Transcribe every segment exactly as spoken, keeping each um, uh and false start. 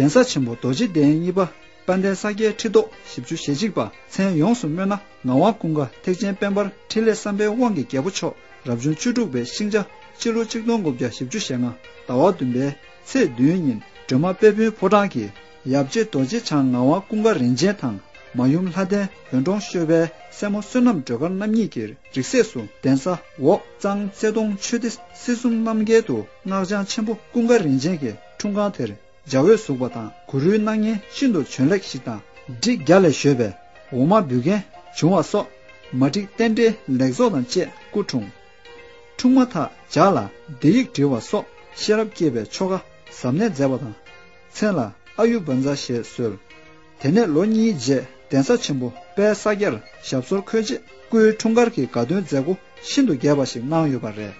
གདན་ས་ཆེན་པོ་རྡོ་རྗེ་གདན་གཉིས་པ་དཔལ་ལྡན་ས་སྐྱའི་ཁྲི་ཐོག་བཞི་བཅུ་ཞེ་གཅིག་པ། མཚན་ཡོངས་སུ་སྨོས་ན་ངག་དབང་ཀུན་དགའ་ཐེག་ཆེན་དཔལ་འབར་འཕྲིན་ལས་བསམ་འཕེལ་དབང་གི་རྒྱལ་པོ་མཆོག་རབ་བྱུང་བཅུ་དྲུག་པའི་ཤིང་བྱ་སྤྱི་ལོ་གཅིག་སྟོང་དགུ་བརྒྱ་བཞི་བཅུ་ཞེ་ལྔ་ཟླ་བ་བདུན་པའི་ཚེས་བདུན་ཉིན་སྒྲོལ་མ་དཔལ་སྤུངས་ཕོ་བྲང་གི་ཡབ་རྗེ་རྡོ་རྗེ་འཆང་ངག་དབང་ཀུན་དགའ་རིན་ཆེན་དང་། མ་ཡུམ་ལྷ་ལྡན་བོན་གྲོང་ཤོད་པའི་སྲས་མོ་བསོད་ནམས་སྒྲོལ་དཀར་རྣམ་གཉིས་ཀྱི་རིགས་སྲས་སུ། གདན་ས་འོག་གཙང་རྩེ་གདོང་ཆོས་སྡེ་སྲིད་གསུམ་རྣམ་རྒྱལ་དུ་སྔགས་འཆང་ཆེན་པོ་ཀུན་དགའ་རིན་ཆེན་གྱི་འཁྲུངས་ཁང་དེར་འཇའ་འོད་ཟུག་པ་དང་། གུ་རུའི་སྣང་བརྙན་ཤིན་ཏུ་བྱོན་ལེགས་ཤིག་དང་། བསྒྲིགས་རྒྱ་ལས་བཞོས་པའི་འོ་མ་འབུལ་མཁན་བྱུང་བ་སོགས་མ་བསྒྲིགས་རྟེན་འབྲེལ་ལེགས་ཚོགས་དང་བཅས་སྐུ་འཁྲུངས། འཁྲུངས་མ་ཐག་ལྗགས་ལ་བདེ་ཡིག་བྲིས་པ་སོགས་ཤེས་རབ་སྐྱེས་པའི་ཆོ་ག་གཟབ་ནན་མཛད་པ་དང་། མཚན་ལ་ཨ་ཡུ་བཛྲ་ཞེས་གསོལ། དེ་ནས་ལོ་གཉིས་རྗེས་གདན་ས་ཆེན་པོ་དཔལ་ས་སྐྱར་ཞབས་སོར་འཁོད་རྗེས་སྐུའི་འཁྲུངས་སྐར་གྱི་དགའ་སྟོན་མཛད་སྒོ་ཤིན་ཏུ་རྒྱས་པ་ཞིག་གནང་ཡོད་པ་རེད།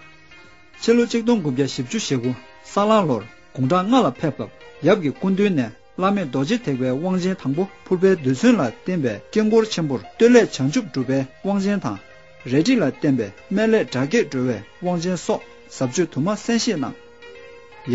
ཕྱི་ལོ་གཅིག་སྟོང་དགུ་བརྒྱ་བཞི་བཅུ་ཞེ་དགུ་ས་གླང་ལོར་དགུང་གྲངས་ལྔ་ལ་ཕེབས་སྐབས་ཡབ་ཀྱི་སྐུ་མདུན་ནས་བླ་མེད་རྡོ་རྗེ་ཐེག་པའི་དབང་ཆེན་དང་པོ་ཕུར་པའི་རྡུལ་ཚོན་ལ་བརྟེན་པའི་དཀྱིལ་འཁོར་ཆེན་པོར་སྟོད་ལས་བྱང་ཆུབ་སྒྲུབ་པའི་དབང་ཆེན་དང་། རས་བྲིས་ལ་བརྟེན་པའི་སྨན་བླའི་སྒྲ་སྐད་སྒྲོལ་བའི་དབང་ཆེན་སོགས་ཟབ་ཆོས་དུ་མ་གསན་བཞེས་གནང་།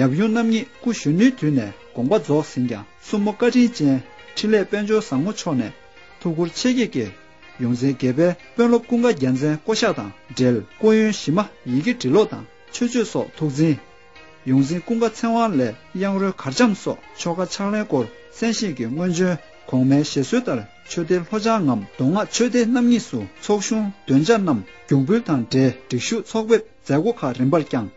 ཡབ་ཡུམ་རྣམ་གཉིས་སྐུ་གཞོན་ནུའི་དུས་ནས་དགོངས་པ་རྫོགས་ཟིན་ཀྱང་། སྲུ་མོ་བཀའ་དྲིན་ཅན་འཕྲིན་ལས་དཔལ་འབྱོར་བཟང་མོ་མཆོག་ནས་ཐུགས་ཁུར་ཆེ་བསྐྱེད་ཀྱིས། ཡོངས་འཛིན་དགྱེས་པའི་དཔོན་སློབ་ཀུན་དགའ་རྒྱལ་མཚན་བསྐོ་གཞག་དང་འབྲེལ། སྐུ་ཡོན་གཞི་མ་ཡི་གེ་འབྲི་ཀློག་དང་མཆོད་བརྗོད་སོགས་ཐུགས་འཛིན། ཡོངས་འཛིན་ཀུན་དགའ་ཚེ་དབང་ལས་དབྱངས་རོལ་གར་འཆམ་སོགས་ཆོ་ག་ཕྱག་ལེན་སྐོར་གསན་བཞེས་ཀྱི་སྔོན་བྱོན་གོང་མའི་ཞལ་གསོལ་ལྟར་ཆོས་སྡེ་ལྷོ་བྱང་ངམ་མདོ་སྔགས་ཆོས་སྡེ་རྣམ་གཉིས་སུ་ཚོགས་གཞུང་འདོན་ཆ་རྣམས་གྱོང་འབུལ་དང་འབྲེལ་སྒྲིག་ཞུགས་ཚོགས་ཕེབས་མཛད་སྒོ་ཁག་རིམ་པར་བསྐྱངས།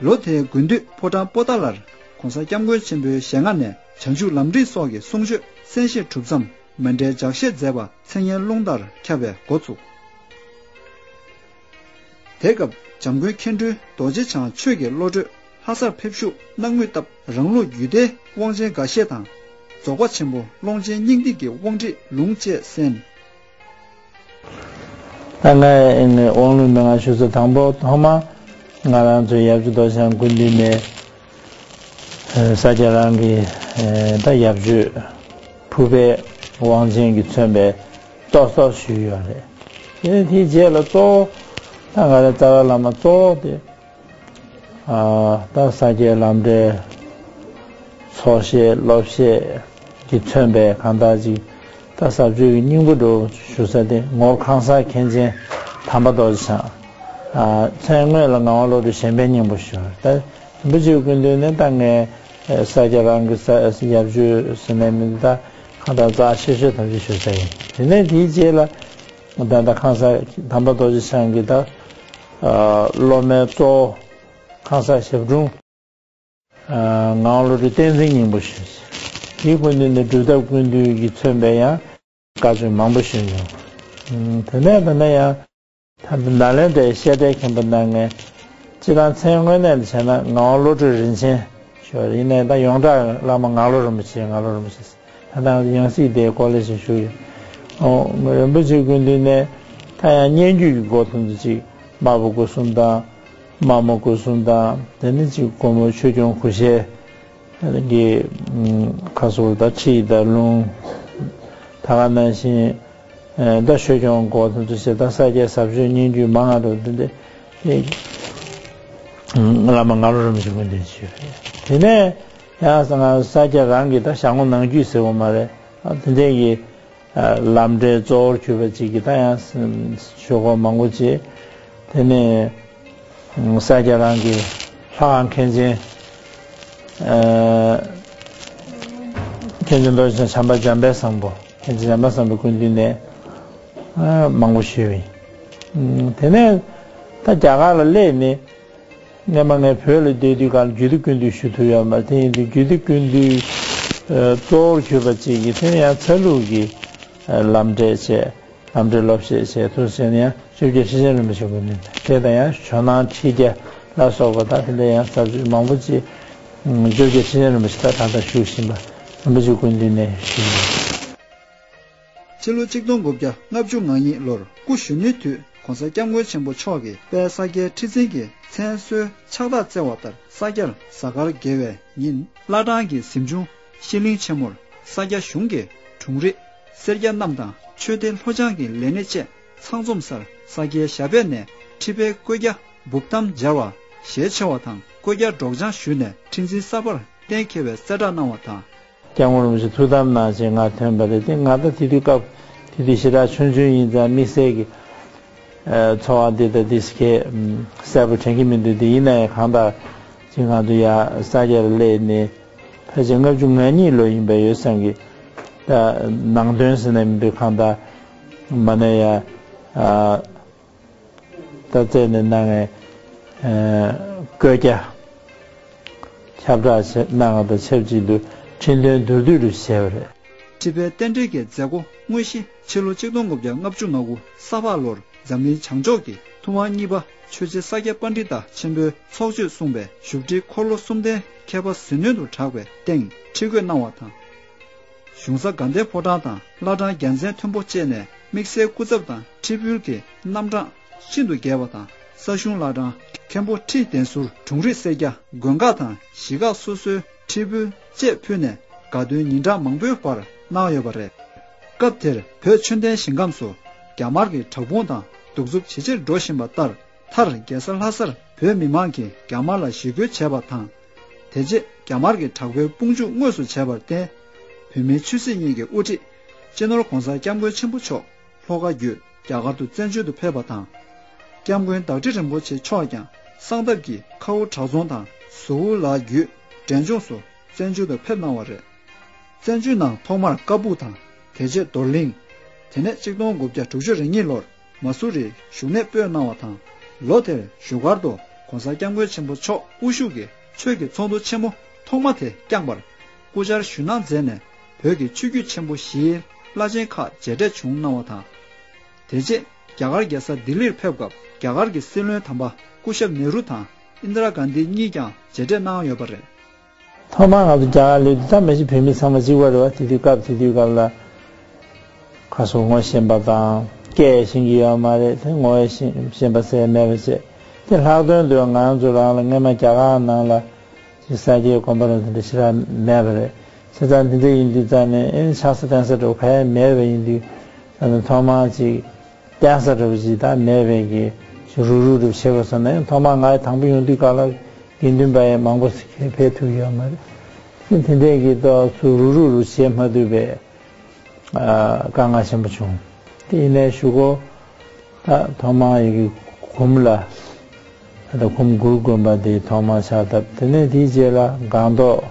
ལོ་དེའི་དགུན་དུས་ཕོ་བྲང་པོ་ཏཱ་ལར་༧གོང་ས་༧སྐྱབས་མགོན་ཆེན་པོའི་ཞལ་སྔ་ནས་བྱང་ཆུབ་ལམ་རིམ་སོགས་ཀྱི་གསུང་ཆོས་གསན་བཞེས་གྲུབ་མཚམས་མཎྜལ་ལྗགས་བཤད་མཛད་པ་མཚན་སྙན་རླུང་ལྟར་ཁྱབ་པའི་འགོ་ཚུགས། དེ་སྐབས་འཇམ་མགོན་མཁྱེན་སྤྲུལ་རྡོ་རྗེ་འཆང་ཆོས་ཀྱི་བློ་གྲོས་ལྷ་སར་ཕེབས་བཞུགས་གནང་མུས་སྟབས་རང་ལུགས་རྒྱུད་སྡེའི་དབང་ཆེན་འགའ་ཤས་དང་། རྫོགས་པ་ཆེན་པོ་ཀློང་ཆེན་སྙིང་ཐིག་གི་དབང་ཁྲིད་ལུང་བཅས་གསན། ད་ངས་དབང་ལུང་མན་ངག་ཞུ་ས་དང་པོ་ཐོག་མ་ང་རང་ཚོའི་ཡབ་ཆུ་རྡོ་རྗེ་འཆང་སྐུ་མདུན་ནས་ས་སྐྱ་རང་གི་ད་ཡབ་ཆོས་ཕུར་པའི་དབང་ཆེན་གྱིས་མཚོན་པའི་གཏོར་ཟོར་ཞུས་ཡོད་རེད། དེ་ནས་དེའི་རྗེས་ལ་གཙོ་བོ་ད་ང་རང་རྩ་བའི་བླ་མ་གཙོ་བོ་དེ། ད་ས་སྐྱའི་ལམ་འབྲས་ཚོགས་བཤད་སློབ་བཤད་ཀྱིས་མཚོན་པའི་གང་ལྟར་ཅིག་ད་ཟབ་ཆོས་ཀྱི་སྙིང་པོ་འདྲ་བོ་ཞུ་ས་དེ་ངོར་ཁང་གསར་མཁན་ཆེན་དམ་པ་རྡོ་རྗེ་འཆང་། མཚན་དངོས་ལ་ངག་དབང་བློ་གྲོས་གཞན་ཕན་སྙིང་པོ་ཞུ། ད་རིན་པོ་ཆེའི་སྐུ་མདུན་ནས་ད་ངས་ས་སྐྱ་རང་གི་ས་ཡབ་ཆོས་ཟེར་ནས་མི་འདུག་ད་གང་ལྟར་རྩ་ཆེ་ཤོས་ཐམས་ཅད་ཞུ་ས་ཡིན། དེ་ནས་དེའི་རྗེས་ལ། ད་ལྟ་ཁང་གསར་དམ་པ་རྡོ་རྗེ་འཆང་གི་ད་སློབ་མའི་གཙོ་བོ་ཁང་གསར་ཞབས་དྲུང་ངག་དབང་བློ་གྲོས་བསྟན་འཛིན་སྙིང་པོ་ཞུས། དེའི་སྐུ་མདུན་ནས་སྒྲུབ་ཐབས་ཀུན་བཏུས་ཀྱིས་མཚོན་པའི་ཡང་བཀའ་ཆོས་མང་པོ་ཞུས་མྱོང་། དེ་ནས་ད་ལྟ་ཡང་ད་ལྟ་ནཱ་ལེནྡྲའི་བཤད་གྲྭའི་མཁན་པོ་གནང་མཁན་སྤྱིར་བཏང་མཚན་དངོས་གནས་ལ་བྱས་ན་ངག་དབང་བློ་གྲོས་རིན་ཆེན་ཞུ་བ་ཡིན་ནའི་ད་ཡོངས་གྲགས་བླ་མ་ངག་བློ་རིན་པོ་ཆེ་ངག་བློ་རིན་པོ་ཆེ། ད་ལྟ་ཡང་སྲིད་དེའི་སྐོར་ལས་ཞིག་ཞུ་ཡོད། ཨོ། རིན་པོ་ཆེའི་སྐུ་མདུན་ནས་ད་ཡང་སྙན་བརྒྱུད་ཀྱི་སྐོར་དུ་འདི་ཅིག་དམར་པོ་སྐུ་གསུམ་དང་། དམར་མོ་སྐུ་གསུམ་དང་དེ་ནས་ཅིག་སྒོ་མོ་ཆོས་སྐྱོང་གུ་ཤའི་གི་ཁ་སོར་ད་ཁྲིད་དང་ལུང་། ད་ག་ནང་བཞིན་ད་ཆོས་སྐྱོང་སྐོར་དུ་འདུ་བྱེད་ད་ས་སྐྱའི་ཟབ་ཆོས་སྙན་བརྒྱུད་མང་ང་རུ་འདི་འདི་བླ་མ་ངག་དབང་རིན་པོ་ཆེ་སྐུ་མདུན་ཞུས། དེ་ནས། ཡང་ང་ས་སྐྱ་རང་གི་ད་ཞལ་ངོ་ནང་བརྒྱུད་ཟེར་བ་མ་རེད། དེ་འདྲའི་གི་ལམ་འབྲས་གཙོ་བོར་གྱུར་པ་ཅིག་གི་ད་ཡང་ཆོས་སྐོར་མང་པོ་ཅིག་དེ་ནས་ས་སྐྱ་རང་གི་ལྷ་ཁང་མཁན་ཆེན། མཁན་ཆེན་རྡོ་རྗེ་འཆང་བྱམས་པ་འཇམ་དཔལ་བཟང་པོ། མཁན་ཆེན་འཇམ་དཔལ་བཟང་པོའི་སྐུ་མདུན་ནས་མང་པོ་ཞུས་པ་ཡིན། དེ་ནས་ད་རྒྱ་གར་ལ་སླེབས་ནས། སྔོན་མ་ངས་བོད་ལ་བསྡད་དུས་སྒང་ལ་རྒྱུད་སྡེ་ཀུན་བཏུས་ཞུ་ཐུབ་ཡོད་མ་རེད། དེ་ཡིན་དུས་རྒྱུད་སྡེ་ཀུན་བཏུས་གཙོ་བོར་གྱུར་པ་ཅིག་གིས་དེ་ནས་ཡང་ཚ་ལུགས་ཀྱི་ལམ་འབྲས་བྱས། ལམ་འབྲས་སློབ་བཤད་བྱས་ཐུགས་སེམས་ཡང་བཅོ་བརྒྱད་ཁྲི་ཆེན་རིན་པོ་ཆེ་སྐུ་མདུན་དེ་དང་ཡང་ཇོ་ནང་ཁྲི་བརྒྱ་ལ་སོགས་པ་དང་དེ་འདྲ་ཡང་ཟབ་ཆོས་མང་པོ་ཅིག་བཅོ་བརྒྱད་ཁྲི་ཆེན་རིན་པོ་ཆེ་ད་ད་ལྟ་བཞུགས་བཞིན་པ་རིན་པོ་ཆེ་སྐུ་མདུན་ནས་ཞུས་ཡིན། ཕྱི་ལོ་ཆིག་སྟོང་དགུ་བརྒྱ་ལྔ་བཅུ་ང་གཉིས་ལོར་སྐུ་གཞོན་ནུའི་དུས་༧གོང་ས་༧སྐྱབས་མགོན་ཆེན་པོ་མཆོག་གིས་དཔལ་ས་སྐྱའི་ཁྲི་འཛིན་གྱི་མཚན་གསོལ་ཕྱག་རྟགས་བསྩལ་བ་ལྟར་ས་སྐྱར་གཟའ་སྐར་དགེ་བའི་ཉིན་བླ་བྲང་གི་གཟིམ་ཆུང་ཤྲི་ལིང་ཆེན་མོར་ས་སྐྱ་གཞུང་གི་དྲུང་རིགས་སེར་སྐྱ་རྣམས་དང་ཆོས་སྡེ་ལྷོ་བྱང་གི་ལས་སྣེ་བཅས་ཚང་འཛོམས་སར་ས་སྐྱའི་ཞབས་པད་ནས་ཁྲི་པའི་བཀོད་རྒྱ་འབུབ་ཐམ་སྦྱར་བ་ཞལ་ཕྱེ་བ་དང་བཀོད་རྒྱ་སྒྲོག་སྦྱང་ཞུས་ནས་ཁྲི་འཛིན་གསར་པར་གཏན་འཁེལ་བའི་གསལ་བསྒྲགས་གནང་བ་དང་། སྐྱབས་མགོན་རིན་པོ་ཆེ་ཐུགས་དམ་གནང་བྱས་ང་ཐོན་པ་རེད་དེ། ང་ད་དེ་དུས་སྐབས་དེ་དུས་ཞེ་དྲག་ཆུང་ཆུང་ཡིན་ཙང་དམིགས་བསལ་གྱི་ཚོར་བ་འདི་དང་འདི་སྐད་གསལ་པོ་དྲན་གྱི་མི་འདུག་དེ་ཡིན་ན་ཡང་གང་ལྟར་ཅིག་ང་ཚོ་ཡ་ས་སྐྱ་ལ་སླེབས་ནས་ཕལ་ཆེར་ལྔ་བཅུ་ང་གཉིས་ལོ་ཡིན་པ་ཡོད་བསམ་གི། ད་ནང་དོན་ཟེར་ན་མི་འདུག་གང་ལྟར་མ་ན་ཡ། ད་བཙལ་ནས་གནང་བའི་བཀོད་རྒྱ་ཁྱབ་བསྒྲགས་གནང་བ་དང་ཆབས་ཅིག་ཏུ་ཁྲི་འདོན་མདོར་བསྡུས་རུ་བྱས་པ་རེད། ཁྲི་པའི་རྟེན་འབྲེལ་གྱི་མཛད་སྒོ་དངོས་གཞི་ཕྱི་ལོ་ཆིག་སྟོང་དགུ་བརྒྱ་ལྔ་བཅུ་ང་དགུ་ས་ཕག་ལོར་འཛམ་གླིང་བྱང་ཕྱོགས་ཀྱི་ཐུབ་དབང་གཉིས་པ་ཆོས་རྗེ་ས་སྐྱ་པཎྜི་ཏ་ཆེན་པོའི་ཚོགས་མཆོད་གསུངས་པའི་བཞུགས་ཁྲི་འཁོར་ལོ་གསུམ་ལྡན་ཁྱད་པར་ཟིལ་གནོན་དུ་གྲགས་པའི་སྟེང་ཁྲི་བཀོད་གནང་བ་དང་། གཞུང་ས་དགའ་ལྡན་ཕོ་བྲང་དང་བླ་བྲང་རྒྱལ་མཚན་མཐོན་པོ་བཅས་ནས་དམིགས་བསལ་སྐུ་ཚབ་དང་ཁྲི་ཕུལ་གྱི་རྣམ་གྲངས་ཤིན་ཏུ་རྒྱས་པ་དང་། ས་གཞུང་བླ་བྲང་མཁན་པོ་ཁྲི་གདན་ཟུར་དྲུང་རིགས་སེར་སྐྱ་དགོན་ཁག་དང་གཞིས་ཁག་སོ་སོའི་ཁྲི་ཕུལ་བཅས་ཕུལ་ནས་དགའ་སྟོན་ཉིན་གྲངས་མང་པོའི་བར་གནང་ཡོད་པ་རེད། སྐབས་དེར་བོད་ཆོས་ལྡན་ཞིང་ཁམས་སུ་རྒྱ་དམར་གྱི་དྲག་དཔུང་དང་གདུག་རྩུབ་ཇེ་ཆེར་འགྲོ་བཞིན་པ་ལྟར། མཐར་རྒྱལ་ས་ལྷ་སར་བོད་མི་མང་གིས་རྒྱ་དམར་ལ་ཞི་རྒོལ་བྱས་པ་དང་། དེ་རྗེས་རྒྱ་དམར་གྱི་དྲག་པོའི་དཔུང་འཇུག་དངོས་སུ་བྱས་པར་བརྟེན། བོད་མིའི་ཆོས་སྲིད་གཉིས་ཀྱི་དབུ་ཁྲིད་སྤྱི་ནོར་༧གོང་ས་༧སྐྱབས་མགོན་ཆེན་པོ་མཆོག་ལྷོ་ཁ་བརྒྱུད་རྒྱ་གར་དུ་བཙན་བྱོལ་དུ་ཕེབས་པ་དང་།༧སྐྱབས་མགོན་ཌོག་ཊར་རིན་པོ་ཆེ་མཆོག་ཀྱང་ གསང་སྟབས་ཀྱིས་ཁའུ་བྲག་རྫོང་དང་ཟུ་ཧུ་ལ་བརྒྱུད་འབྲས་ལྗོངས་སུ་བཙན་བྱོལ་དུ་ཕེབས་གནང་བ་རེད། བཙན་བྱོལ་ནང་ཐོག་མར་ཀ་སྦུག་དང་དེ་རྗེས་རྡོར་གླིང་། དེ་ནས་གཅིག་སྟོང་དགུ་བརྒྱ་དྲུག་ཅུ་རེ་གཉིས་ལོར་མ་སུ་རིར་བཞུགས་གནས་སྤོས་གནང་བ་དང་། ལོ་དེར་བཞུགས་སྒར་དུ་༸གོང་ས་༸སྐྱབས་མགོན་ཆེན་པོ་མཆོག་དབུ་བཞུགས་ཀྱི་ཆོས་ཀྱི་ཚོགས་འདུ་ཆེན་མོ་ཐོག་མ་དེ་བསྐྱངས་པར། སྐུ་བཅར་ཞུ་གནང་མཛད་ནས་བོད་ཀྱི་ཆོས་བརྒྱུད་ཆེན་པོ་བཞིའི་བླ་ཆེན་ཁག་མཇལ་འཕྲད་བྱུང་གནང་བ་དང་། དེ་རྗེས་རྒྱ་གར་རྒྱལ་ས་ལྡི་ལིར་ཕེབས་སྐབས་རྒྱ་གར་གྱི་སྲིད་བློན་དམ་པ་སྐུ་ཞབས་ནེ་རུ་དང་ཨིན་དྲ་གྷན་དྷི་གཉིས་ཀྱང་མཇལ་འཕྲད་གནང་ཡོད་པ་རེད། ཐོག་མར་ང་ཚོ་རྒྱ་གར་སླེབས་དུས་ད་མ་གཞི་བོད་མི་ཚང་མ་གཅིག་པ་རེད་བ། དེ་དུས་སྐབས་དེ་དུས་སྐབས་ལ་ཁ་སོ་ངོ་ཤེས་པ་དང་སྐད་ཤེས་ཀྱི་ཡོད་མ་རེད། དེ་ངོ་ཤེས་པ་ཟེར་མེད་པ་བྱས། དེ་ལྷག་དོན་དུ་ང་ཚོ་རང་ལ་སྔོན་མ་རྒྱ་གར་ནང་ལ་ཅིག་ས་སྐྱའི་དགོན་པ་རུ་དེ་འདྲ་ཞེ་དྲག་མེད་པ་རེད། བྱས་ཙང་དེ་འདྲ་ཡིན་དུས་ཙང་ནས་ཨེ་ཆགས་ས་བརྟེན་ས་འགྲོ་ག་ཡ་མེད་པ་ཡིན་དུས་ད་ནི་ཐོག་མར་ཅིག་བརྟེན་ས་འདྲ་བོ་ཅིག་ད་མེད་པའི་གི་ཅིག་རུག་རུག་འདྲ་བོ་བྱེད་དགོས་ས་ནས་ཐོག་མར་ང་ཡི་དང་པོ་ཡོང་དུས་སྐབས་ལ་དགེ་འདུན་པ་ཡང་མང་པོ་ཞིག་ཕེབས་ཐུབ་ཡོད་མ་རེད། དེ་འདྲའི་གི་ཏོག་ཙམ་རུག་རུག་རུག་བྱེད་མ་ཐུབ་པའི་དཀའ་ངལ་ཆེན་པོ་བྱུང་། དེ་ཡིན་ནའི་གཞུག་གུ་ད་ཐོག་མར་ཡི་གི་གུམ་ལ་ད་གུམ་གུར་དགོན་པ་དེ་ཐོག་མར་ཕྱག་བཏབ། དེ་ནས་དེའི་རྗེས་ལ་སྒང་ཏོག་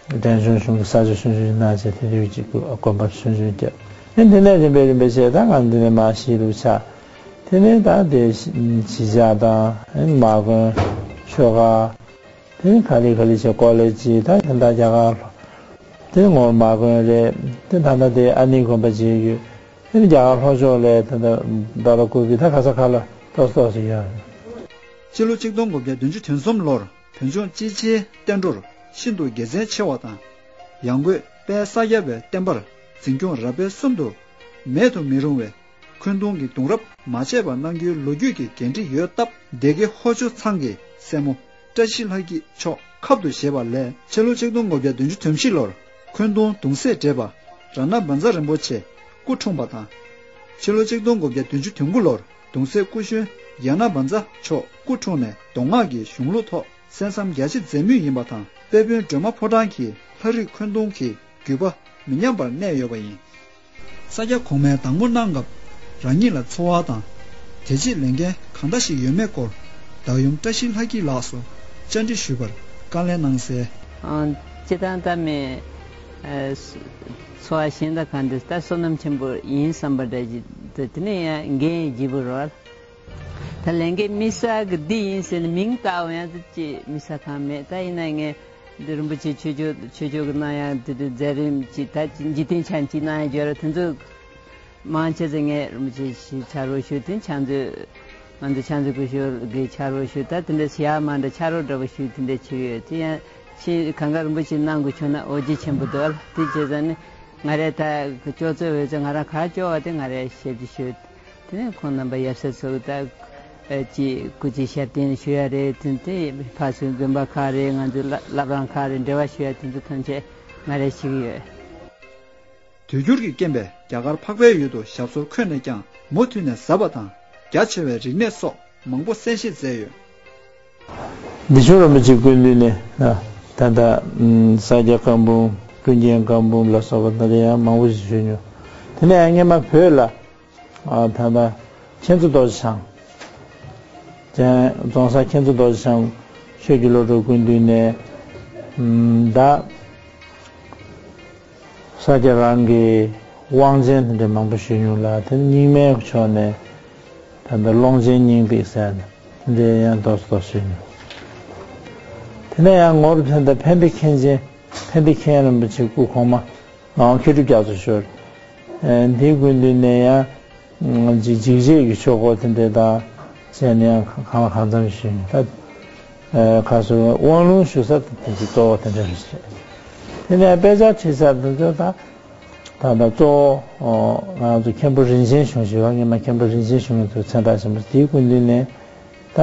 འབྲས་ལྗོངས་གཞུང་གི་ས་ཆ་ཆུང་ཆུང་གནང་བྱས་དེ་དུས་ཀྱི་དགོན་པ་ཆུང་ཆུང་བརྒྱབ། ཨེ་དེ་ནས་རིམ་པས་རིམ་པས་བྱས་ད་ང་འདི་ནས་མར་གཞིས་ལུགས་ཆགས། དེ་ནས་ད་དེ་གཞིས་ཆགས་དང་ཨེ་མ་དགོན་ཆོས་སྒར། དེ་ནས་ག་ལེ་ག་ལེ་བྱས་ཀོ་ལེ་ཇི་ད་དེ་འདྲ་རྒྱ་གར་ལྷོ། དེ་ངོར་མ་དགོན་རེད། དེ་ད་ལྟ་དེ་ཨ་ནི་དགོན་པ་བྱས་ཡོད། དེ་ནས་རྒྱ་གར་ལྷོ་ཕྱོགས་ལ་ད་ལྟ་རྡོ་ལ་ཀུ་ཀི་ད་ག་ས་ག་ལ་ཏོག་ཙམ་ཏོག་ཙམ་ཡོད། ཕྱི་ལོ་ཆིག་སྟོང་དགུ་བརྒྱ་བདུན་ཅུ་དོན་གསུམ་ལོར་བོད་ལྗོངས་སྤྱི་བྱེའི་བསྟན་འགྲོར་ཤིན་ཏུ་དགེ་མཚན་ཆེ་བ་དང་། ཡང་སྒོས་དཔལ་ས་སྐྱ་པའི་བསྟན་པར་འཛིན་སྐྱོང་རབ་སྤེལ་གསུམ་དུ་མེད་དུ་མི་རུང་བའི་འཁོན་སྡུང་གི་གདུང་རབས་མ་ཆད་པ་གནང་རྒྱུའི་ལོ་རྒྱུས་ཀྱི་འགན་འཁྲི་ཡོད་སྟབས། སྡེ་དགེ་ཧོར་ཆུ་ཚང་གི་སྲས་མོ་བཀྲ་ཤིས་ལྷ་སྐྱིད་མཆོག་ཁབ་ཏུ་བཞེས་པ་ལས་ཕྱི་ལོ་ཆིག་སྟོང་དགུ་བརྒྱ་བདུན་ཅུ་དོན་བཞི་ལོར་འཁོན་སྡུང་གདུང་སྲས་བགྲེས་པ་རཏྣ་བཛྲ་རིན་པོ་ཆེ་སྐུ་འཁྲུངས་པ་དང་། ཕྱི་ལོ་ཆིག་སྟོང་དགུ་བརྒྱ་བདུན་ཅུ་དོན་དགུ་ལོར་གདུང་སྲས་སྐུ་གཞོན་ཡ་ན་བཛྲ་མཆོག་སྐུ་འཁྲུངས་ནས་མདོ་སྔགས་ཀྱི་གཞུང་ལུགས་ཐོག་གསན་བསམ་རྒྱ་ཆེ་མཛད་མུས་ཡིན་པ་དང་། དཔལ་དཔོན་སྒྲོལ་མ་ཕོ་བྲང་གི་ལྷ་རིས་འཁོན་སྡུང་གི་བརྒྱུད་པ་མི་ཉམས་པར་གནས་ཡོད་པ་ཡིན། ས་སྐྱ་གོང་མའི་བདག་མོ་གནང་སྐབས་རང་ཉིད་ལ་འཚོ་བ་དང་། དེ་རྗེས་ལས་འགན་གང་འདྲ་ཞིག་ཡོད་མེད་སྐོར་བདག་ཡུམ་བཀྲ་ཤིས་ལྷ་སྐྱིད་ལགས་སུ་བཅར་འདྲི་ཞུས་པར་བཀའ་ལན་གནང་གསལ། ཨང་། སྤྱིར་བཏང་ད་མི་ཨ་འཚོ་བ་གཞན་དང་གང་འདྲ་ད་བསོད་ནམས་ཆེན་པོ་ཡིན་བསམ་པ་འདྲ་ཞིག་འདུག་དེ་ནས་ཡང་འགན་ཡང་ལྗིད་པོ་རེད། ད་ལས་འགན་དམིགས་བསལ་གྱི་འདི་ཡིན་ཟེར་ནས་མིང་བཏགས་ཡང་ཅིག་དམིགས་བསལ་གང་མེད། ད་ཡིན་ན་ངས་འདི་རིན་པོ་ཆེ་ཆོས་ཕྱོགས་ཆོས་ཕྱོགས་ཀྱི་གནང་ཡང་དེ་དུས་མཛད་རིམ་ཅིག་ད་འཇིག་རྟེན་ཆ་ཅིག་གནང་ཡང་བརྗོད་ར་དེ་ཚོ་མང་ཆེ་ཚེ་ངས་རིན་པོ་ཆེ་ཞིག་ཕྱག་རོགས་ཞུ་དེ་ཕྱག་མཛོད་ང་ཚོ་ཕྱག་མཛོད་སྐུ་ཞབས་ཀྱི་ཕྱག་རོགས་ཞུ་ད་དེ་འདྲ་ཞིག་ཡག་མ་འདྲ་ཕྱག་རོགས་འདྲ་པོ་ཞུ་དེ་འདྲ་བྱེད་ཡོད་དེ་ཡང་ཕྱིན་གང་ག་རིན་པོ་ཆེ་གནང་དགོས་བྱུང་ན་འོ་ཇི་ཆེན་པོ་འདུག་ཨ་དེ་བྱས་ཙང་ནི། ང་རས་ད་ཀྱོག་ཚོད་འོས་ཚོད་ང་རང་ག་ཀྱོག་བ་དེ་ང་རས་ཞབས་ཕྱི་ཞུ། དེ་ནས་ཁོང་རྣམ་པ་ཡབ་སྲས་ཚོ་ད་ཅིག་སྐུ་ཚེ་ཞབས་བརྟན་ཞུ་ཡ་རེད། དེ་དེ་ཕར་ཚུར་དགོན་པ་ཁག་རེད། ང་ཚོའི་བླ་བླ་བྲང་ཁག་རེད། འབྲེལ་བ་ཞུ་ཡ་དེ་ཚོ་ཐམས་ཅད་ང་རས་ཞུ་གི་ཡོད། དུས་འགྱུར་གྱི་རྐྱེན་པས་རྒྱ་གར་འཕགས་པའི་ཡུལ་དུ་ཞབས་སོར་འཁོད་ནས་ཀྱང་མུ་མཐུད་ནས་ཟབ་པ་དང་རྒྱ་ཆེ་བའི་རིག་གནས་སོགས་མང་པོ་གསན་བཞེས་མཛད་ཡོད། བདེ་ཆུང་རིན་པོ་ཆེའི་སྐུ་མདུན་ནས་ད་ལྟ་ས་སྐྱ་བཀའ་འབུམ་ཀུན་མཁྱེན་བཀའ་འབུམ་ལ་སོགས་པ་ད་ལྟ་ཡང་མང་པོ་ཞིག་ཞུས་མྱོང་། དེ་ནས་ཡང་སྔོན་མ་བོད་ལ་ད་ལྟ་མཁྱེན་བརྩེ་རྡོ་རྗེ་འཆང་། རྒྱལ་རྫོང་སར་མཁྱེན་བརྩེ་རྡོ་རྗེ་འཆང་ཆོས་ཀྱི་བློ་གྲོས་སྐུ་མདུན་ནས་ད། ས་སྐྱ་རང་གི་དབང་ཆེན་དེ་འདྲ་མང་པོ་ཞུས་མྱོང་ལ་དེ་རྙིང་མའི་ཕྱོགས་ནས་ད་ལྟ་ཀློང་ཆེན་སྙིང་ཏིག་ཟེར་ནས་དེ་འདྲའི་ཡང་ཏོག་ཙམ་ཞུས་མྱོང་། དེ་ནས་ཡང་ངོར་ཕན་ད་ཕན་བདེ་མཁན་ཆེན་ཕན་བདེ་མཁན་རིན་པོ་ཆེ་སྐུ་གོང་མ་ངག་དབང་མཁས་གྲུབ་རྒྱ་མཚོ་ཞུ་རེད། དེའི་སྐུ་མདུན་ནས་ཡང་། འཇིགས་འཇིགས་བྱེད་ཀྱི་ཆོས་སྐོར་དེ་འདྲ་དང་བཅས་ནས་ཡང་གང་ལ་གང་འཚམ་ཞུས་ད། ཁ་སོ་དབང་ལུང་ཞུ་ས་དེ་ཚོ་གཙོ་བོ་དེ་འདྲ་རེད། དེ་ནས་དཔེ་ཆ་ཁྲིད་ས་དེ་ཚོ་ད་ད་ད་གཙོ་བོ་ང་ཚོ་མཁན་པོ་རིན་ཆེན་གཞུང་ཞུ་བ་སྔོན་མ་མཁན་པོ་རིན་ཆེན་གཞུང་གི་ཚོ་མཚན་རྟགས་ཆེན་པོ་དེའི་སྐུ་མདུན་ནས་ད་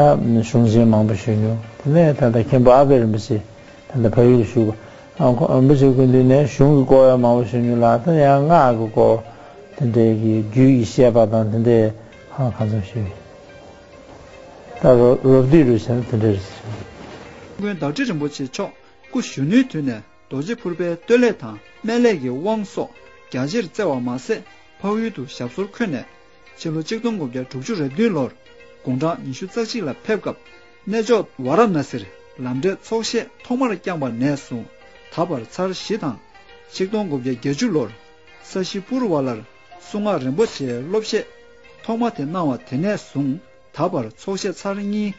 གཞུང་ཆེན་མང་པོ་ཞུས་མྱོང་། དེ་ནས་ད་ལྟ་མཁན་པོ་ཨ་པད་རིན་པོ་ཆེ། ད་ལྟ་བལ་ཡུལ་བཞུགས་པ། ཨ་ཁོ་རིན་པོ་ཆེ་སྐུ་མདུན་ནས་གཞུང་གི་སྐོར་ཡང་མང་པོ་ཞུ་མྱོང་ལ་ད་ཡང་སྔགས་ཀྱི་སྐོར་དེ་འདྲའི་གི་རྒྱུད་ཀྱི་བཤད་པ་དང་དེ་འདྲའི་ཧང་གང་འཚམ་ཞུས། ད་རོ་རོབ་བསྡུས་རུ་བྱས་ན་དེ་འདྲ་རེད། ཀུན་བདག་ཁྲི་རིན་པོ་ཆེ་མཆོག་སྐུ་གཞོན་ནུའི་དུས་ནས་རྡོ་རྗེ་ཕུར་པའི་བསྟོད་ལས་དང་སྨད་ལས་ཀྱི་དབང་སོགས་རྒྱ་ཆེར་བསྩལ་བ་མ་ཟད་འཕགས་ཡུལ་དུ་ཞབས་སོར་འཁོད་ནས་ཕྱི་ལོ་ཆིག་སྟོང་དགུ་བརྒྱ་དྲུག་ཅུ་རེ་བདུན་ལོར་ དགུང་གྲངས་ཉི་ཤུ་རྩ་གཅིག་ལ་ཕེབས་སྐབས། གནས་མཆོག་ཝཱ་ར་ཎ་སིར་ལམ་འབྲས་ཚོགས་བཤད་ཐོག་མར་བསྐྱངས་པ་ནས་བཟུང་ད་བར་ཚར་བཞི་དང་། ཆིག་སྟོང་དགུ་བརྒྱ་བརྒྱད་ཅུ་ལོར་ས་ཤི་པུར་ཝ་ལར་གསུང་ངག་རིན་པོ་ཆེའི་སློབ་བཤད་ཐོག་མ་དེ་གནང་བ་དེ་ནས་བཟུང་ད་བར་ཚོགས་བཤད་ཚར་གཉིས།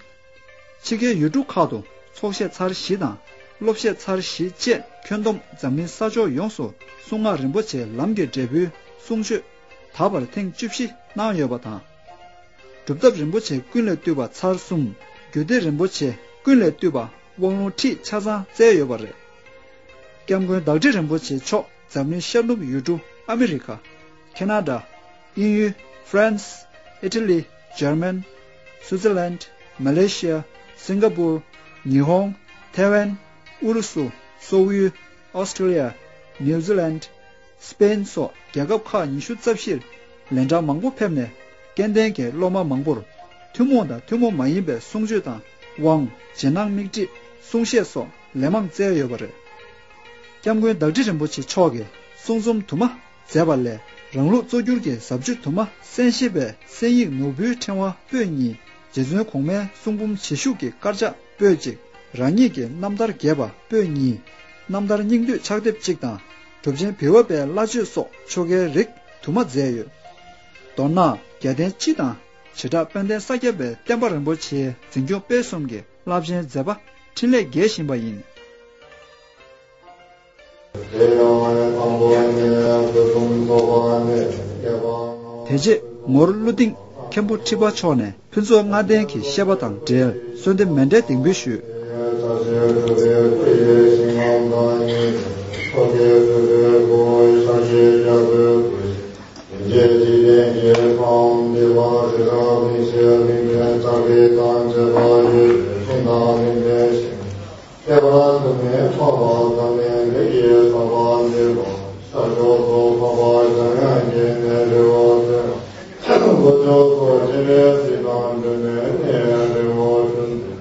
ཕྱི་རྒྱལ་ཡུལ་གྲུ་ཁག་ཏུ་ཚོགས་བཤད་ཚར་བཞི་དང་སློབ་བཤད་ཚར་བཞི་བཅས་ཁྱོན་བསྡོམས་འཛམ་གླིང་ས་ཕྱོགས་ཡོངས་སུ་གསུང་ངག་རིན་པོ་ཆེའི་ལམ་གྱི་འབྲས་བུའི་གསུང་ཆོས་ད་བར་ཐེངས་བཅུ་བཞི་གནང་ཡོད་པ་དང་། སྒྲུབ་ཐབས་རིན་པོ་ཆེ་ཀུན་ལས་བཏུས་པ་ཚར་གསུམ། རྒྱུད་སྡེ་རིན་པོ་ཆེ་ཀུན་ལས་བཏུས་པ་དབང་ལུང་ཁྲིད་ཆ་ཚང་བསྩལ་ཡོད་པ་རེད། སྐྱབས་མགོན་བདག་ཁྲི་རིན་པོ་ཆེ་མཆོག་འཛམ་གླིང་ཤར་ནུབ་ཡུལ་གྲུ་ཨ་མི་རི་ཀ། ཁེ་ན་ཌ། དབྱིན་ཡུལ། ཧྥ་རན་སི། ཨི་ཊ་ལི། འཇར་མན། སུའུ་ཙེར་ལན། མ་ལེ་ཤི་ཡ། སིང་ག་པུར། ཉི་ཧོང་། ཐའེ་ཝན། ཨུ་རུ་སུ། སོག་ཡུལ། ཨོ་སི་ཀྲི་ལི་ཡ། ནིའུ་ཛི་ལན། སི་པེན་སོགས་རྒྱལ་ཁབ་ཁག་ཉི་ཤུ་རྩ་བཞིར་ལན་གྲངས་མང་པོ་ཕེབས་ནས། སྐལ་ལྡན་གྱི་སློབ་མ་མང་པོར་ཐུན་མོང་དང་ཐུན་མོང་མ་ཡིན་པའི་གསུང་ཆོས་དང་དབང་། རྗེས་གནང་དམིགས་ཁྲིད། གསུང་བཤད་སོགས་ལན་མང་བསྩལ་ཡོད་པ་རེད། སྐྱབས་མགོན་བདག་ཁྲི་རིན་པོ་ཆེ་མཆོག་གིས་གསུང་རྩོམ་དུ་མ་མཛད་པ་ལས། རང་ལུགས་གཙོ་གྱུར་གྱི་ཟབ་ཆོས་དུ་མ་གསན་བཞེས་པའི་གསན་ཡིག་ནོར་བུའི་ཕྲེང་བ་པོད་གཉིས། རྗེ་བཙུན་གོང་མའི་གསུང་འབུམ་བྱེད་བཞུགས་ཀྱི་དཀར་ཆག་པོད་གཅིག་རང་ཉིད་ཀྱི་རྣམ་ཐར་རྒྱས་པ་པོད་གཉིས། རྣམ་ཐར་སྙིང་བསྡུས་ཕྱག་དེབ་གཅིག་དང་། གྲུབ་ཆེན་བི་བ་པའི་བླ་མཆོད་སོགས་ཆོ་གའི་རིགས་དུ་མ་མཛད་ཡོད། མདོར་ན་རྒྱལ་བསྟན་སྤྱི་དང་བྱེ་བྲག་དཔལ་ལྡན་ས་སྐྱ་པའི་བསྟན་པ་རིན་པོ་ཆེའི་འཛིན་སྐྱོང་སྤེལ་གསུམ་གྱི་རླབས་ཆེན་མཛད་པ་འཕྲིན་ལས་རྒྱས་བཞིན་པ་ཡིན། དེ་རྗེས་ངོར་ཀླུ་སྡིངས་མཁན་པོ་ཁྲི་པ་མཆོག་ནས་ཕུན་ཚོགས་ལྔ་ལྡན་གྱི་བཤད་པ་དང་འབྲེལ་གསོལ་འདེབས་མཎྜལ་གདིང་འབུལ་ཞུས། ཁྱད་པར་དུ་མའི་འཕགས་པ་ཐ་མའི་ལས་ཀྱི་ས་པ་འདི་ལ་ས་མཆོག་ཏུ་འཕགས་པ་འཇམ་དབྱངས་ཀྱི་གནས་རི་བོ་ཀླུ་མཆོག་ཏུ་སྤྱན་རས་གཟིགས་དང་སྒྲོལ་མའི་གནས་རི་བོ་ཀྲུང་ཏུ་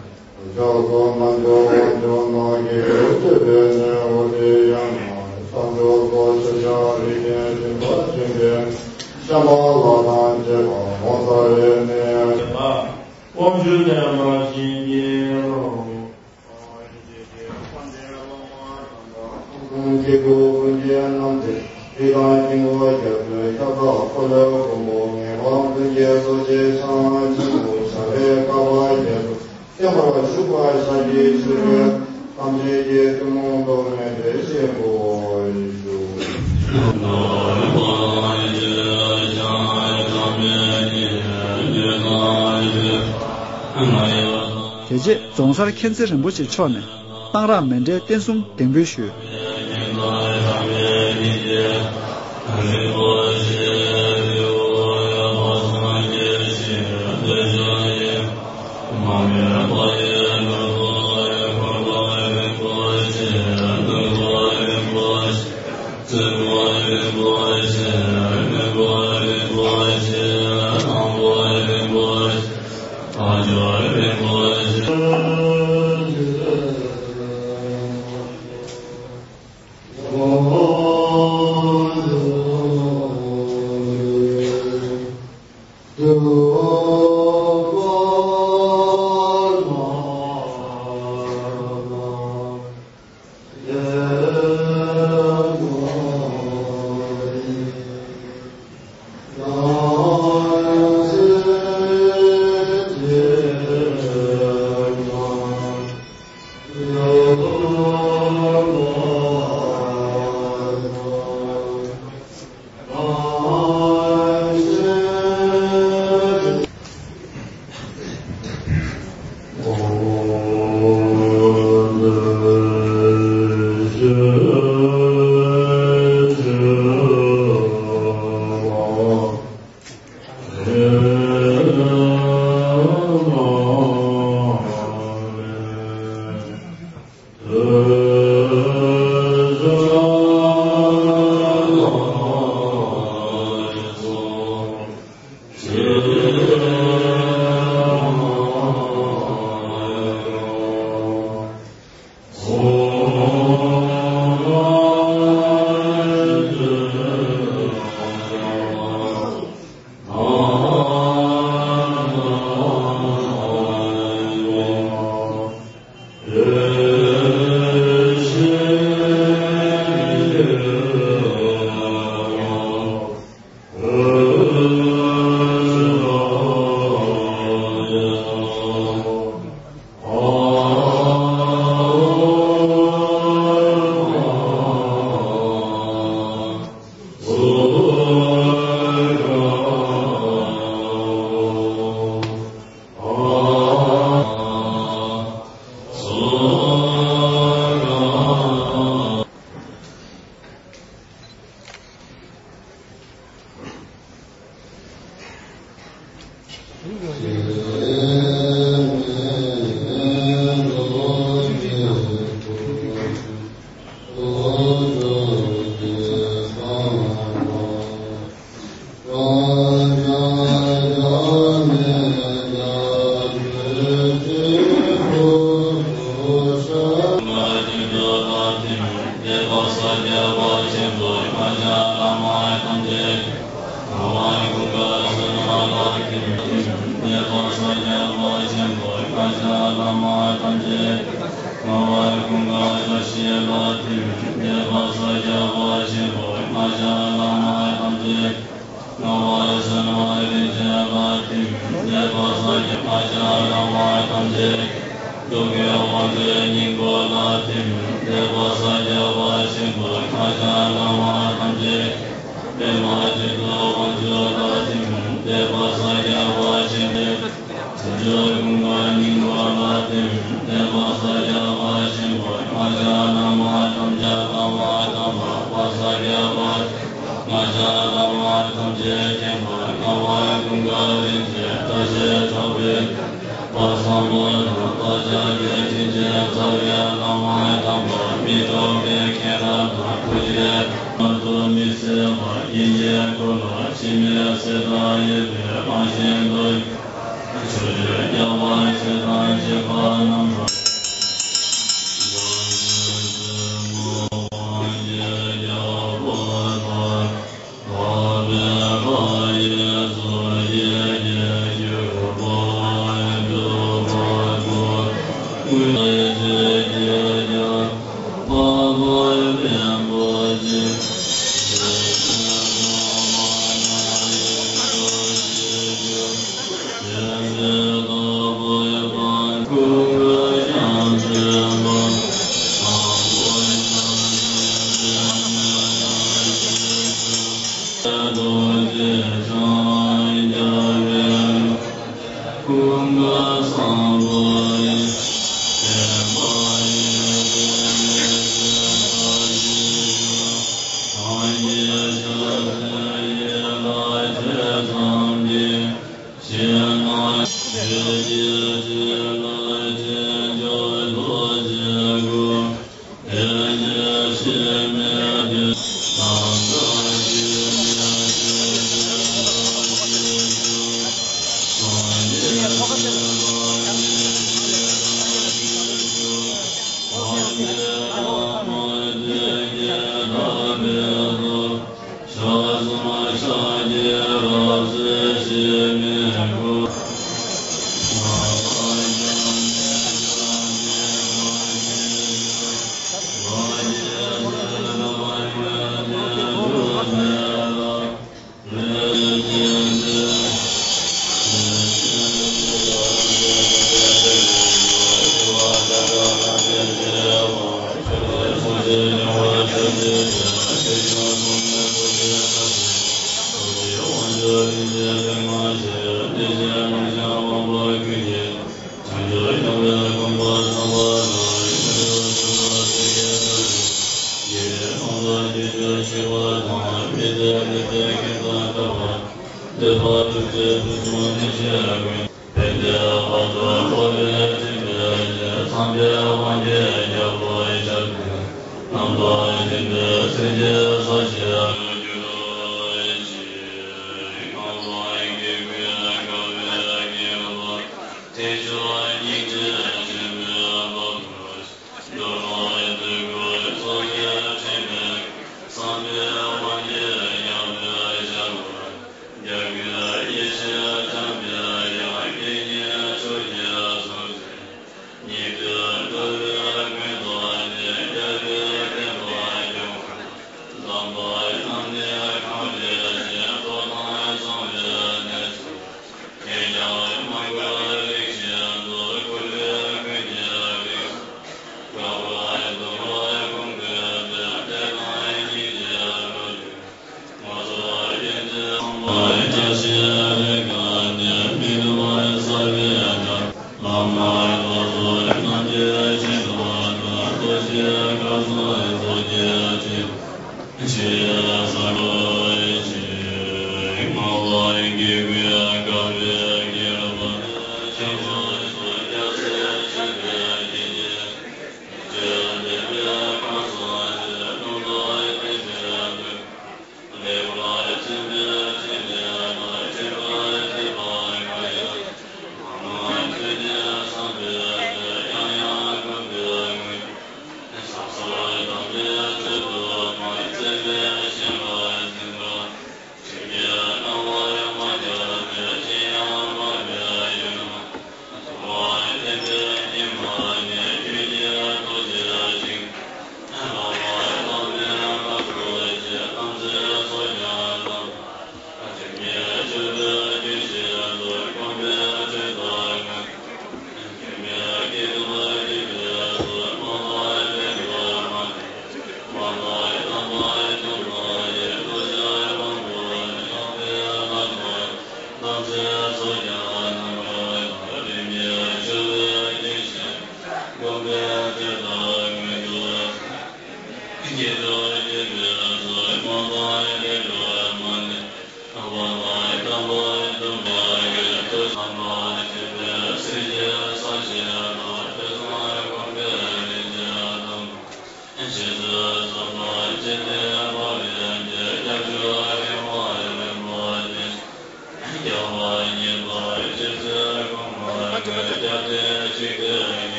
མཆོག་ཏུ་རྣལ་འབྱོར་དབང་ཕྱུག་རྣམས་ཀྱིས་བཏུད་པའི་གནས་འོ་དེ་ཡང་ན་ས་མཆོག་ཏུ་ཆུ་བྱ་རི་ཆེན་སྲིན་པོ་ཆེན་པོའི་ཤམ་བྷ་ལ་དང་བཅས་པ་ངོ་མཚར་བའི་གནས། དབང་ཕྱུག་བསྟན་པ་བྱིན་གྱིས་རློབས། ཀྱི་སྐུ་ཀུན་གྱི་རྣམ་ཐོས་རིགས་དང་དཀྱིལ་འཁོར་རྒྱ་མཚོའི་ཁྱབ་བདག་འཁོར་ལོའི་མགོན་པོ་ངེས་པར་ཀུན་གྱི་རྡོ་རྗེ་འཆང་ཆེན་པོ་ཞབས་པད་བསྐལ་པ་བརྒྱད་དུ་བརྟན་པར་བཞུགས་པར་ཞབས་ཀྱི་མཆོད་འོས་ཐམས་ཅད་ཀྱི་ཐུན་མོང་ཐོག་ནས་འབྲེལ་ཞིང་འགོད་ཞུ། དེ་རྗེས་རྫོང་སར་མཁྱེན་བརྩེ་རིན་པོ་ཆེ་མཆོག་ནས། གཏང་རག་མཎྜལ་རྟེན་གསུམ་གདིང་འབུལ་ཞུས། ང་ཞ་བླ་མ་ཐམས་ཅད་ངག་དབང་ཀུན་དགའ་བཀྲ་ཤིས་ལ་ཐིམ། དད་པ་ས་སྐྱ་པ་ཆེན་པོ་ང་ཞ་བླ་མ་ཐམས་ཅད་ངག་དབང་གསོལ་བ་རིན་ཆེན་ལ་ཐིམ། དད་པ་ས་སྐྱ་ང་ཞ་བླ་མ་ཐམས་ཅད་སྟོན་ཀའི་དབང་པོའི་སྙིང་པོ་ལ་ཐིམ། དད་པ་ས་སྐྱ་པ་ཆེན་པོ་ང་ཞ་བླ་མ་ཐམས་ཅད་པདྨ་འབྱུང་གནས་དབང་ཕྱུག་ལ་ཐིམ། དད་པ་ས་སྐྱ་པ་ཆེན་པོ་བྱང་ཆུབ་ཀུན་དགའ་སྙིང་པོ་ལ་ཐིམ། དད་པ་ས་སྐྱ་པ་ཆེན་པོ་ང་ཞ་བླ་མ་ཐམས་ཅད་བླ་མ་དམ་པ་ས་སྐྱ་པ་ང་ཞ་བླ་མ་ཐམས་ཅད་མཁྱེན་པ་ངག་དབང་ཀུན་དགའ་རིན་ཆེན་བཀྲ་ཤིས་ཕྲེང་བའི་བསམ་པ་དང་བཀའ་རྒྱ་བརྒྱ་བྱིན་གྱིས་རྩ་བའི་བླ་མ་དམ་པ་མི་ཐོགས་པའི་མཁྱེན་རབ་དང་ཐུགས་རྗེ་མ་ཐུབ་མི་སྲིད་པ་ཡིན་གྱི་ཁོ་ལ་འཆི་མེད་ཟས་དང་ཡོན་ཏན་རང་བཞིན་དུ། ཕྱོགས་བཅུའི་རྒྱལ་བ་ཆོས་དང་བཅས་པ་རྣམས་ལ།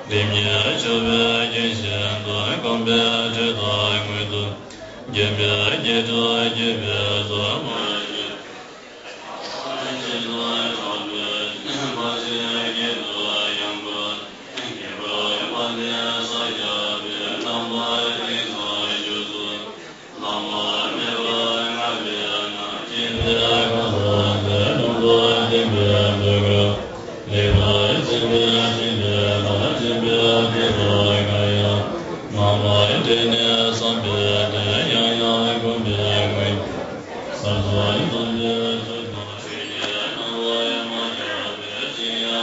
རིམ་གྱིས་ཕྱུག་པའི་རྒྱུན་བཞིན་དུ། གོམས་པའི་དྲོད་རྟགས་མངོན་དུ། བརྒྱན་པའི་བརྒྱད་ཁྲི་བརྒྱུད་པའི་